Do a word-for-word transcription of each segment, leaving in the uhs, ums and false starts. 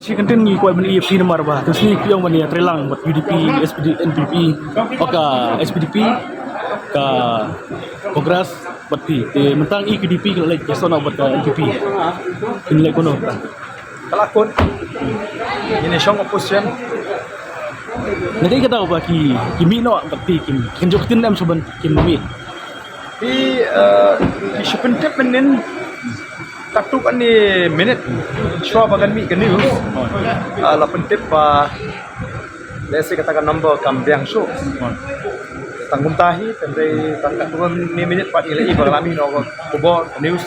Shi kyntien ngi kwah ban ïa phi namar ba to sngi phi ong ban ïa trei lang bad U D P, S P D, N P P, o ka S P D P, ka Congress bad phi. Te mynta ngi ki U D P ki la leit, ki snoh bad ka N P P. Kin leit kumno ta? Ka la kut. Ngi ne shong opposition. Na kaei ka daw ba ki, ki mih noh bad phi, kin, kin jop ktien em shuh ban kin mih? Phi, eh, phi shu pyntip mynnin. Katto katne minit shuwa ba kan mih ka news, ah, la pyntip ba lehse kata ka number kam biang shuh. Tang kumta hi, tang dei tang katto katne minit pat ngi la ïohi ba ka la mih noh ka khubor, ka news.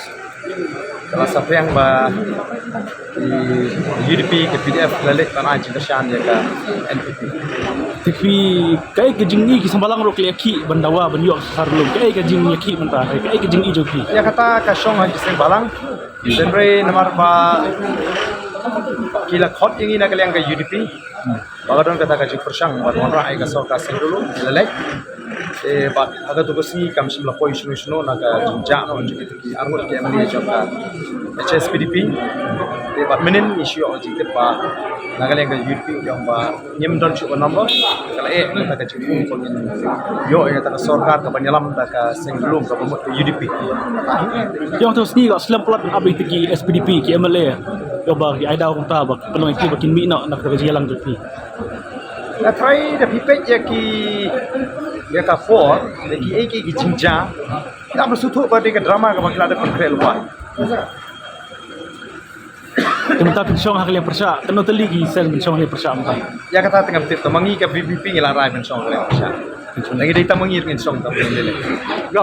Ka la saphriang ba ki U D P, ka P D F la leit ban ai jingkyrshan ïa ka N P P. Te phi, kaei ka jingïakhih, ki seng balang ruh ki la ïakhih ban dawa ban ïoh sorkar lum? Kaei ka jingïakhih mynta, kaei ka jingïakhih jong phi? Ïa kata ka shong ha ki seng balang. Hynrei namar ba ki la khot ïa ngi na ka liang ka U DP ba ka don kata ka jingpyrshang ban wanrah ïa ka sorkar seng duh lum, ngi la leit. Te bad ha kato ka sngi kam shym la poi shano shano na ka jingjia noh jong ki arngut ki M L A jong ka H S P D P. Te bad mynnin ngi shu ïoh jingtip ba na ka liang ka U D P ki ong ba ngim don shuh ka number, ka la eh kata ka jingphone, ïoh ïa kata ka sorkar kaban ïalam da ka seng duh lum kaba mut ka U D P. Ïa, to sngi ka slem palat ban ap ïa ki S P D P, ki M L A, ïa ba ki ai daw kumta ba pynlong ïa ki ba kin mih noh na kata ka jingïalang jong phi. Nga tharai da phi peit ïa ki, ïa ka por, ïa ki, ïa ki, ki jingjia. Ki la pynsuhthuh ba dei ka drama kaba ki la dep pynkhreh lypa. Te mynta phin shong ha ka liang pyrshah, katno tylli ki seng phin shong ha ka liang pyrshah mynta? Ïa kata te ngam tip, tang ma ngi ka V P P ngi la rai phin shong ha ka liang pyrshah. Phin shong. Ngi dei tang ma ngi ngin shong tang ma ngi lei lei. Ïa.